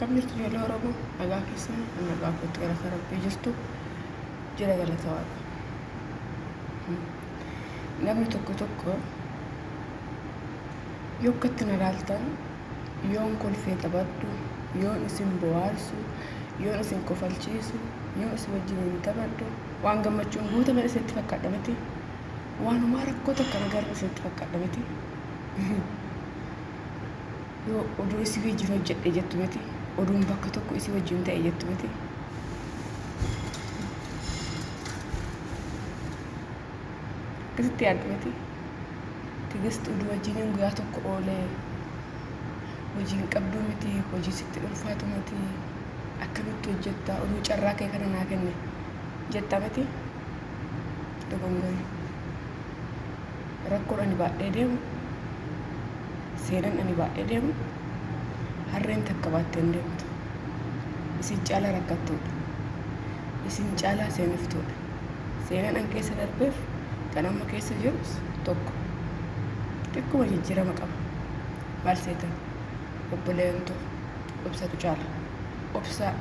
Akkam jirtu ijoollee Oromoo? Nagaa keessan nagaa kootti galata Rabbii jirtu jira galata Waaqa. Namni tokko tokko yoo akkatti na laaltan yoon kolfee taphadhu, yoon isin bohaarsu, yoon isin kofalchiisu, yoon isin wajjin hin taphadhu, waan gammachuun guutame isinitti fakkaadha miti. Waanumaa rakkoo takka na garuu isinitti fakkaadha miti. Yoo oduu isii wajjin hojjedhe jettu miti. Oduun bakka tokko isii wajjin ta'e jettu miti. Akkasitti yaaddu miti. Tigist oduu wajjiniin guyyaa tokko oolee hojii hin qabduu miti, hojii sitti ulfaatu miti. Akkamitti hojjetta oduu carraa kee kana naa kenne jetta miti. Dogongori. Rakkoon ani baadhee deemu, seenan ani baadhee deemu, harreen takka baattee hin deemtu. Isin caalaa rakkattuudha. Isin caalaa seeniftuudha. Seenan an keessa darbeef kan amma keessa jirus tokko. Xiqquma jijjiirama qaba. Maal seetan? Obboleeyyantu obsatu caala. Obsaa.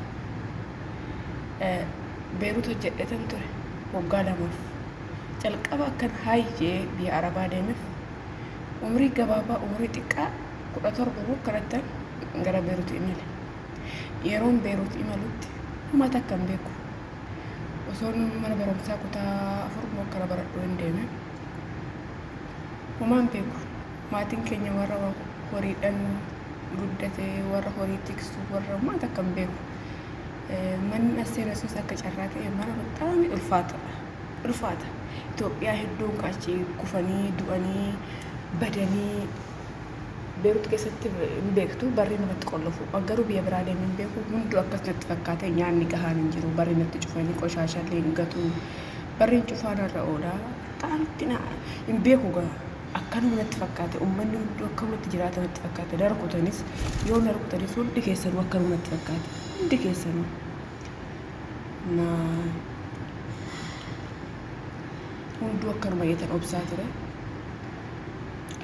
Beerut hojjedheetan ture waggaa 2f. Calqaba akkan haayyee biyya Arabaa deemeef umrii gabaabaa umrii xiqqaa 17 moo akkanattan gara Beerut imale. Yeroon Beerut imalutti homaa takka hin beeku. Osoon mana barumsaa kutaa 4 moo akkana baradhu hin deeme. Homaa hin beeku. Maatiin keenya warra horiidhaan guddate, warra horii tiksu, warra homaa takka hin beeku. Manni as seene sunis akka carraa ta'e mana bataami ulfaataadha. Ulfaata. Itoophiyaa hedduun achi kufanii, du'anii, badanii Beerut keessatti hin beektu barri namatti qollofu. Garuu biyya biraa deemee hin beeku. Hunduu akkas natti fakkaate nyaanni gahaan hin jiru. Barri natti cufanii qoshaashallee hin gatu. Barriin cufaan irra oola. Ta'anitti na hin beeku gaa. Akkanuma natti fakkaate uummanni hunduu akkanumatti jiraata natti fakkaate. Na rukutanis yoo na rukutanis hundi keessanuu akkanuma natti fakkaate. Hundi keessanuu. Na hunduu akkanuma jeetan obsaa ture.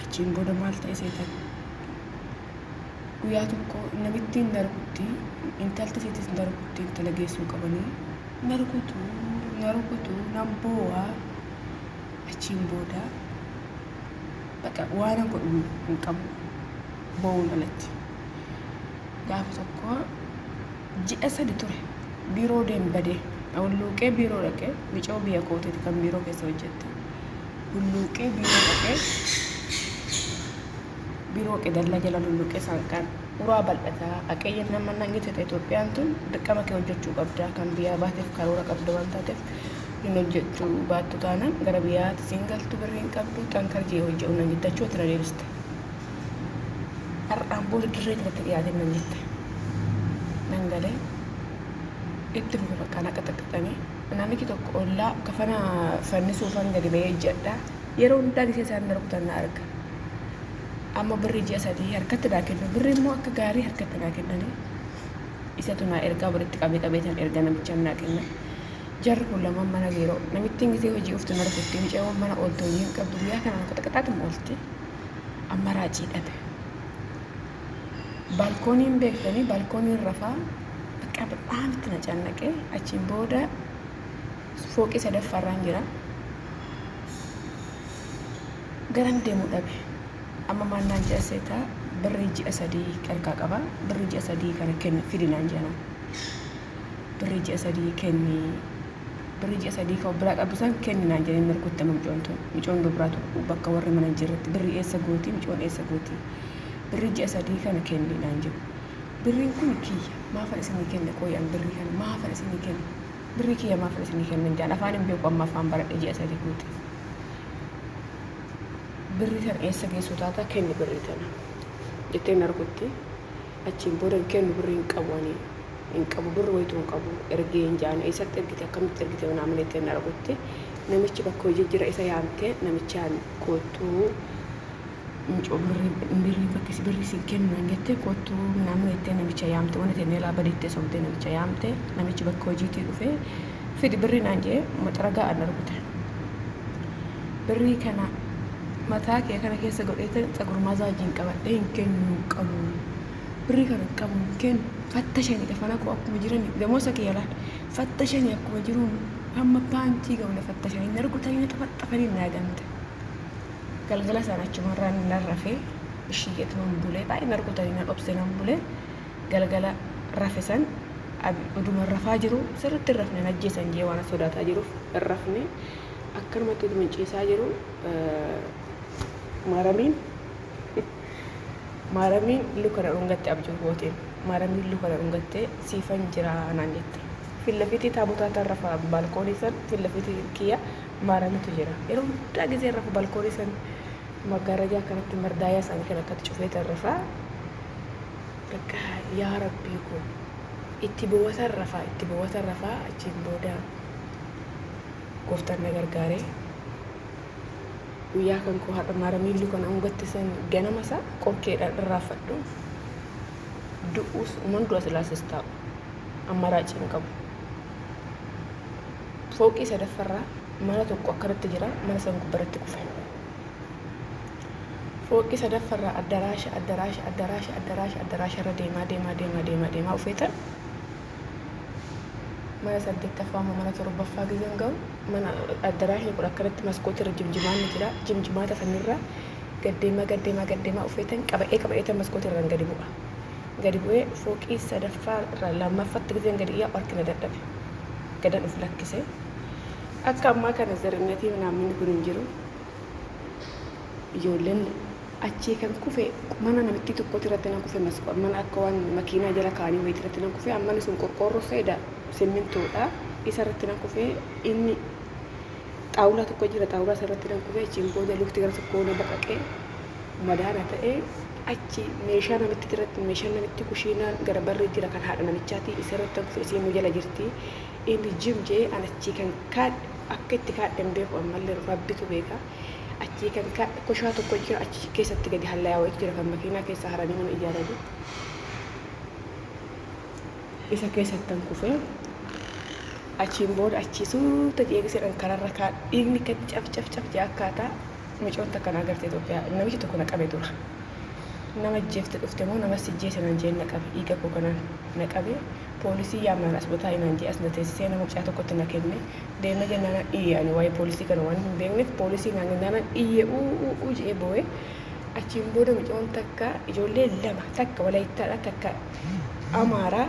Achiin booda maal ta'e seetan? Guyyaa tokko namittiin na rukutti, intalti isiitis na rukutti, intala geessuu qabanii na rukutu, na rukutu, nan boo'a. Achiin booda bakka waan godhu hin qabu boo'uun alatti. Gaafa tokko ji'a 3 ture biiroo deem badee hulluuqee biiroo dhaqee micoo biyya kootiiti kan biiroo keessa hojjette. Hulluuqee biiroo dhaqee biiroo qedallaa jala hulluuqee saanqaan uraa bal'ataa haqee jennaan mannaan gite Itoophiyaan tun dirqama kee hojjechuu qabda kan biyyaa baateef karoora qabda waan taateef hin hojjechuu baattu taanaan gara biyyaatti siin galtu birrii hin qabdu xankar jee hojje'u nan jette achumatti na deebiste. Har'aan booda dirree kanatti dhiyaate nan jette. Nan galee itti fufe bakka na qaxaqaxanii namichi tokko ollaa kafana fannisuufan gadi ba'ee ejjedha. Yeroo hundaa gisee isaan na rukutan na arga. Amma birrii ji'a 3 harkatti naa kennu. Birrii immoo akka gaarii harkatti naa kennanii. Isatu naa ergaa walitti qabee qabeetan erga namichaan naa kenna. Jarri kun lamaan mana biiroo. Namittiin gisee hojii uftu na rukutti. Mucayyoon mana ooltu hojii hin qabdu. Guyyaa kana na qaxaqaxaatuma oolti. Amma raacii dhabe. Baalkooniin beektanii baalkooniin rafaa bakka ba'aamitti na cannaqee achiin booda fooqii sadaffaarraan jira. Garan deemu dhabe. Amma maal naan jedha seetaa birrii ji'a 3 harkaa qaba. Birrii ji'a 3 kana kenni fidi naan jedhan. Birrii ji'a 3 kenni. Birrii ji'a 3 kan biraa qabdu san kenni naan jedhanii na rukutte amma mucoon tun. Mucoon dubaraa tokko bakka warri mana hin jirretti birrii eessa gooti mucoon eessa gooti. Birrii ji'a 3 kana kenni naan jedhu. Birriin kun kiyya. Maafan isinii kenne qooyi an birrii kana maafan isinii kenne. Birrii kiyya maafan isinii kenne jaan afaan hin beeku amma afaan baradhe ji'a 3 guute. Birrii kana eessa geessuu taata kenni birrii tana jettee na rukutti. Achiin booda hin kennu birrii hin qabu ani hin qabu birri wayituu hin qabu ergee hin jaan eessatti ergite akkamitti ergite manaa malee jettee na rukutti. Namichi bakka hojii jira isa yaamtee namichaan koottuu micoo birrii bakka birrii siin kennu naan jettee koottuu namni jettee namicha yaamte wanta ta'e laa badeettee sobdee namicha yaamte namichi bakka hojiitii dhufee fidi birrii naan jee maxaragaa an rukute. Birrii kana mataa kee kana keessa godheetan tsagurmaazaa wajjin qabadhee hin kennu hin qabu. Birrii kana qabu kennu fattashanii dafana koo akkuma jiran damoosa kiyya laal fattashanii akkuma jiruun hamma paantii ga'u na fattashanii na rukutanii na xafaxafanii na gamte. Galgala sana achumarraan nan rafee ishiyyeetuman bulee baay'ee na rukutanii na dhobse nan bulee galgala rafe san oduma rafaa jiru sirriitti hin rafne ajjeesan jee waan sodaataa jiruuf hin rafne akkanumatti oduma ciisaa jiru maaramiin luka na dhungatte abjuu gooteen maaramiin luka na dhungatte siifan jira naan jette. Fillafiitii taabotaa tan rafa balkoonii san fillafiitii kiyya maaramitu jira. Yeroo hundaa gisee rafu balkoonii san maggaarajaa akkanatti mardaayaa isaanii kan akkatti cufee tan rafaa. Bakka yaa rabbii koo itti bowwatan rafaa itti bowwatan rafaa achiin booda gooftaan na gargaaree guyyaa kan koo har'a maaramiin luka na dhungatte san ganama isaa qorkeedhaan irraafadhu du'uus uman du'a silaasis taa'u ammaraaci hin qabu. Fooqii sadaffarraa mana tokko akkanatti jira mana san gubbaratti kufe. Fooqii sadaffarraa addaraasha addaraasha addaraasha addaraasha addaraasha irra deemaa deemaa deemaa deemaa deemaa ufeetan mana saddeettaffaa amma mana torbaffaa gizan ga'u mana addaraashni kun akkanatti maskootii irra jimjimaanni jira jimjimaata sanirra gaddeemaa gaddeemaa gaddeemaa ufeetan qaba'ee qaba'eetan maskootii irraan gadi bu'a. Gadi bu'ee fooqii sadaffaa irraa lammaffaatti gizeen gadi dhiyaa harki na dadhabe. Gadan uf lakkise. Akka ammaa kana zarinnatii naamni kun hin jiru. Ijoolleen achii kan kufe mana namittii tokkotti irratti nan kufe mana akka waan makiinaa jala kaanii wayiitti irratti nan kufe ammanni sun qorqoorroo seeda simmintoodha isa irratti nan kufe inni xaawulaa tokko jira xaawulaa isa irratti nan kufe achiin booda lukti gara tokkoo na baqaqee madaana ta'ee achi meeshaa namitti irratti meeshaa namitti kushiinaan gara barri jira kan haadha namichaati isa irratti nan kufe isiin jala jirti inni jim jee an achii kan kaadhe akka itti kaadhe hin beeku ammallee rabbitu beeka. Achii kan koshaa tokko jira achi keessatti gadi hallayaa wayiitu jira kan makiinaa keessa haranii mana ijaaranii isa keessattan kufee achiin booda achii suuta jeeqiseedhaan kararra kaa dhiigni kan caf caf caf jee akkaataa micoon takka na agarte Itoophiyaa namichi tokko na qabe dura nama jeefte dhufte moo nama si jeese naan jeen na qabe dhiiga koo kanaan na qabe poolisii yaamnaan as botaa naan jee as na teessisee nama mucaa tokkotti na kenne deema jennaan iyye ani waa'ee poolisii kana waan hin beekneef poolisii naan jennaan iyye uu uu uu jee boo'e achiin booda micoon takka ijoollee lama takka Walayittaadha takka Amaaraa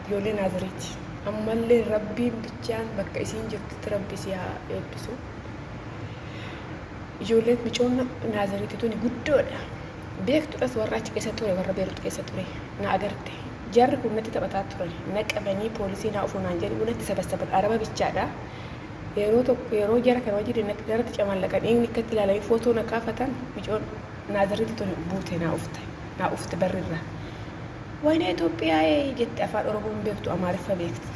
ijoollee Naaziriiti ammallee rabbiin bichaan bakka isiin jirtutti rabbi si haa eebbisu. Ijoolleen micoon Naaziriiti tuni guddoodha. Beektuudhas warra achi keessa ture warra Beerut keessa ture na agarte. Jarri kun natti taphataa turan na qabanii poolisii naa ofu naan jedhu natti sabassaban araba bichaadha. Yeroo tokko yeroo jara kana wajjin natti jaratti camallaqan dhiigni akkatti ilaalanii footoo na kaafatan micoon Naaziriiti tuni buute naa ufte barrirra. Wayne Itoophiyaa jette afaan Oromoon beektu Amaariffa beekti.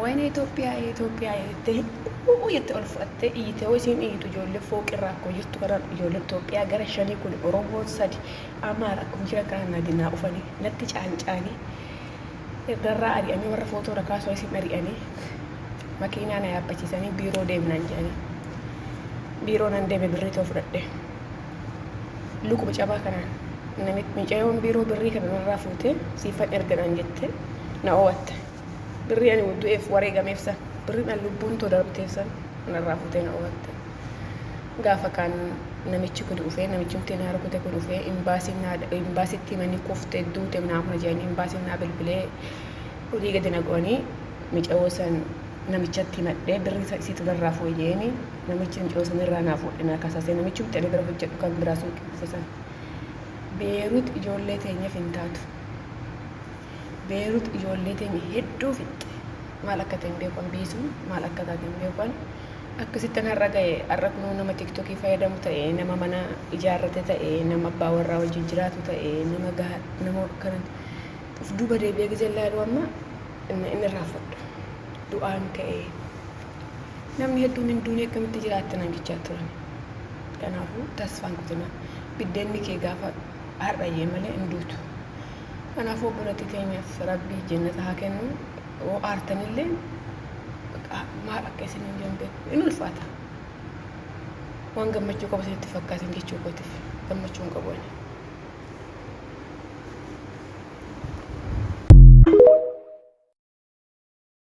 Wayne Itoophiyaa Itoophiyaa jettee uu jette ol fudhattee iyyitee hoo isiin iyyitu ijoollee fooqirraa akkuma jirtu kanaan ijoollee Itoophiyaa gara shanii kun Oromoon sadi Amaara akkuma jiran kanaan nadi naa ufanii natti caancaanii irraa ari'anii warra footoo irra kaasuu isiin ari'anii makiinaa na yaabbachiisanii biiroo deemnaan jedhanii biiroo nan deeme birrii too fudhadhe lukuma cabaa kanaan namitti mucayyoon biiroo birrii kana narraa fuutee siifan erga naan jette na oowwatte birrii ani du'eef wareegameef san birriin ani lubbuun too darbiteef san narraa fuutee na oowwatte gaafa kaan namichi kun dhufee namichi mti na rukute kun dhufee imbaasitti himanii kuftee duute naamuna jedhanii imbaasiin naa bilbilee hojii gadi na go'anii mucayyoo san namichatti himadhee birrii isiitu narraa fuudhe jeeni namichi mucayyoo san irraa naa fuudhe naa kasaasee namichi mti ani bira hojjedhu kan biraa suuqii dhufe san. Beerut ijoollee teenyaaf hin taatu. Beerut ijoollee teenya hedduu fixxe. Maal akka ta'e hin beekan biisuun maal akka taate hin beekan. Akkasittan har'a ga'e har'a kunuu nama tiktokii fayyadamu ta'e nama mana ijaarrate ta'e nama abbaa warraa wajjin jiraatu ta'e nama gahaa nama kana of duuba deebi'ee gizee ilaalu amma inni irraanfadhu. Du'aan ka'e namni hedduun hin duune akkamitti jiraatte naan jechaa turan. Kanaafuu tasfaan kutina biddeenni kee gaafa har'ayyee malee hin duutu. Kanaafuu obboleettii teenyaaf rabbii jannata haa kennu. Yoo aartanillee maal akka isin hin jenne beeku in ulfaata. Waan gammachuu qabu isinitti fakkaatin jechuu kootiif gammachuu hin qabu ani.